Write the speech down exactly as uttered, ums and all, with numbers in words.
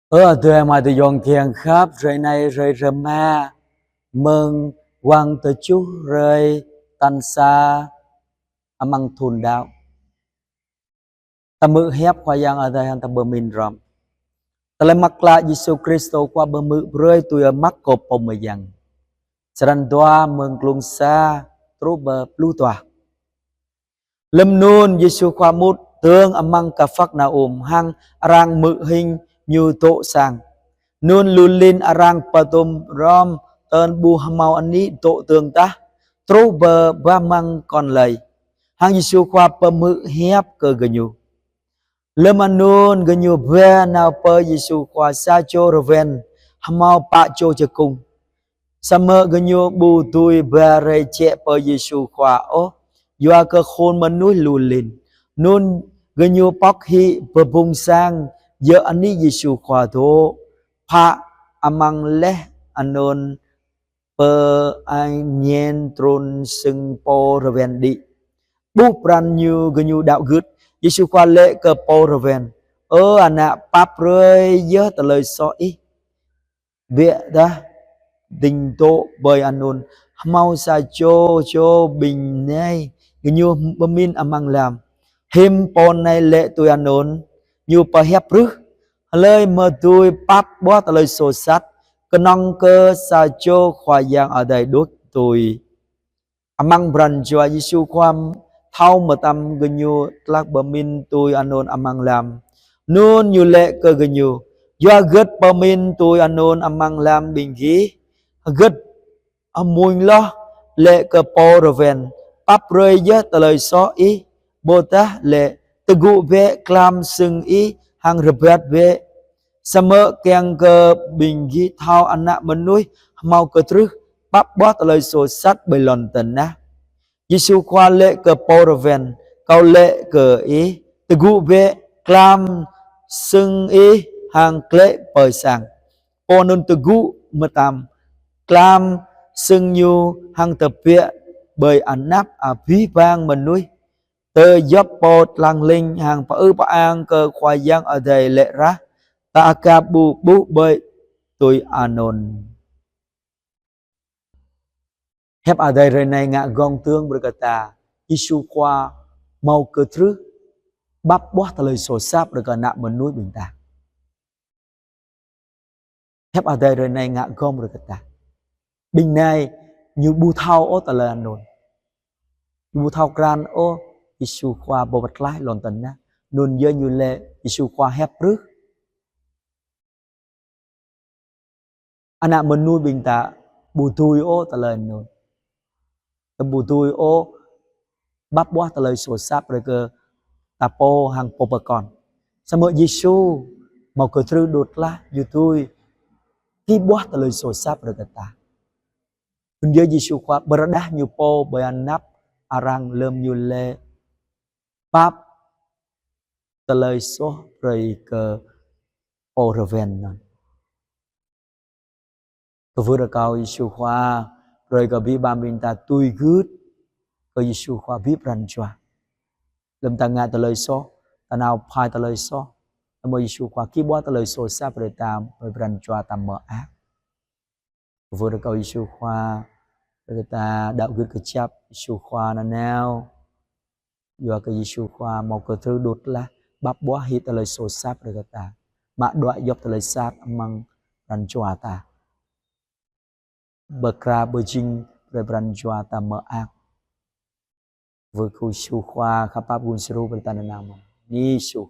Ơ adơi amai ayŏng kiăng khăp, hrơi anai hrơi rơma, mơ̆ng wang tơjuh hrơi tal sa amăng thun đăo. Ta hmư̆ hiăp Khua Yang Adai hăng ta pơmĭn hrŏm. Tơlơi mơak klă Yêsu Krist Khua pơhmư̆ brơi tui Markô pô mơyang. Črăn dua mơ̆ng klŭng sa truh pơ pluh dua. Lơm anŭn Yêsu Khua mŭt dơ̆ng amăng Kapharnaum hăng arăng hmư̆ hing Ñu dŏ sang. Anŭn lu lin arăng pơtŭm hrŏm tơl ƀu hmâo anih dŏ dơ̆ng tah, truh pơ bah amăng kŏn lơi. Hăng Yêsu Khua pơhmư̆ hiăp kơ gơñu. Lơm anŭn gơñu ba nao pơ Yêsu Khua sa čô rơwen hmâo pă čô čơkŭng. Samơ̆ gơñu ƀu dưi ba rai jĕ pơ Yêsu Khua ôh, yua kơ khul mơnuih lu lin. Anŭn gơñu pŏk hĭ bơbŭng sang djơ̆ anih Yêsu Khua dŏ, pă amăng laih anŭn pơ-ai ñen trŭn sưng pô rơwen đĭ. Ƀuh pran ñu gơñu đăo gưt, Yêsu Khua laĭ kơ pô rơwen: Ơ ană, pap brơi yơh tơlơi soh ih. Biă dah ding dŏ ƀơi anŭn hmâo sa čô čô ƀing nai, gơñu pơmĭn amăng lăm: Hiư̆m pô anai laĭ tui anŭn? Ñu pơhiăp rưh. Hlơi mơ̆ dưi pap ƀuah tơlơi soh sat, kơnơ̆ng kơ sa čô Khua Yang Adai đôč tui. Amăng pran jua Yêsu Khua thâo mơtam gơñu tlak pơmĭn tui anŭn amăng lăm. Anŭn Ñu laĭ kơ gơñu: Yua hơgĕt pơmĭn tui anŭn amăng lăm ƀing gih? Hơgĕt amuñ hloh laĭ kơ pô rơwen: Pap brơi yơh tơlơi soh ih, ƀôdah laĭ: Tơgŭ bĕ, klăm sưng ih hăng rơbat bĕ? Samơ̆ kiăng kơ ƀing gih thâo Ană Mơnuih hmâo kơtrưh pap ƀuah tơlơi soh sat ƀơi lŏn tơnah. Yêsu Khua laĭ kơ pô rơwen: Kâo laĭ kơ ih, tơgŭ bĕ, klăm sưng ih hăng glaĭ pơ sang. Pô anŭn tơgŭ mơtam, klăm sưng ñu hăng tơbiă ƀơi anăp abih bang mơnuih, tơl djŏp pô tlang hling hăng pơư pơang kơ Khua Yang Adai laĭ rah: Ta aka ƀu ƀuh ƀơi tui anŭn. Hiăp Adai hrơi anai ngă gong dơ̆ng brơi kơ ta, Yêsu Khua hmâo kơtrưh pap ƀuah tơlơi soh sat brơi kơ Ană Mơnuih ƀing ta. Hiăp Adai hrơi anai ngă gong brơi kơ ta. Ƀing nai ñu ƀu thâo ôh tơlơi anŭn. Ñu ƀu thâo krăn ôh Yêsu Khua pô pơtlaih lŏn tơnah. Anŭn yơh ñu laĭ Yêsu Khua hiăp rưh. Ană Mơnuih ƀing ta ƀu dưi ôh tơlơi anŭn. Ta ƀu dưi ôh pap ƀuah tơlơi soh sat brơi kơ ta pô hăng pô pơkŏn. Samơ̆ Yêsu hmâo kơtrưh đôč tlaih, Ñu dưi kih ƀuah tơlơi soh sat brơi kơ ta. Anŭn yơh Yêsu Khua pơrơđah Ñu pô ƀơi anăp arăng lơm Ñu laĭ pap tơlơi soh brơi kơ pô rơwen anŭn. Kơwưh rơkâo Yêsu Khua brơi kơ abih bang ƀing ta tui gưt kơ Yêsu Khua abih pran jua. Lơm ta ngă tơlơi soh, ta nao phai tơlơi soh, ta mơ̆ Yêsu Khua kih ƀuah tơlơi soh sat brơi ta, brơi pran jua ta mơak. Kơwưh rơkâo Yêsu Khua brơi kơ ta đăo gưt kơjăp Yêsu Khua nanao. Yua kơ Yêsu Khua hmâo kơtrưh đôč tlaih pap ƀuah hĭ tơlơi soh sat brơi kơ ta, mă đuaĭ djŏp tơlơi sat amăng pran jua ta. Pơkra pơjing brơi pran jua ta mơak. Kơwưh kơ Yêsu Khua khăp pap gum djru brơi ta nanao mơ̆n. Yêsu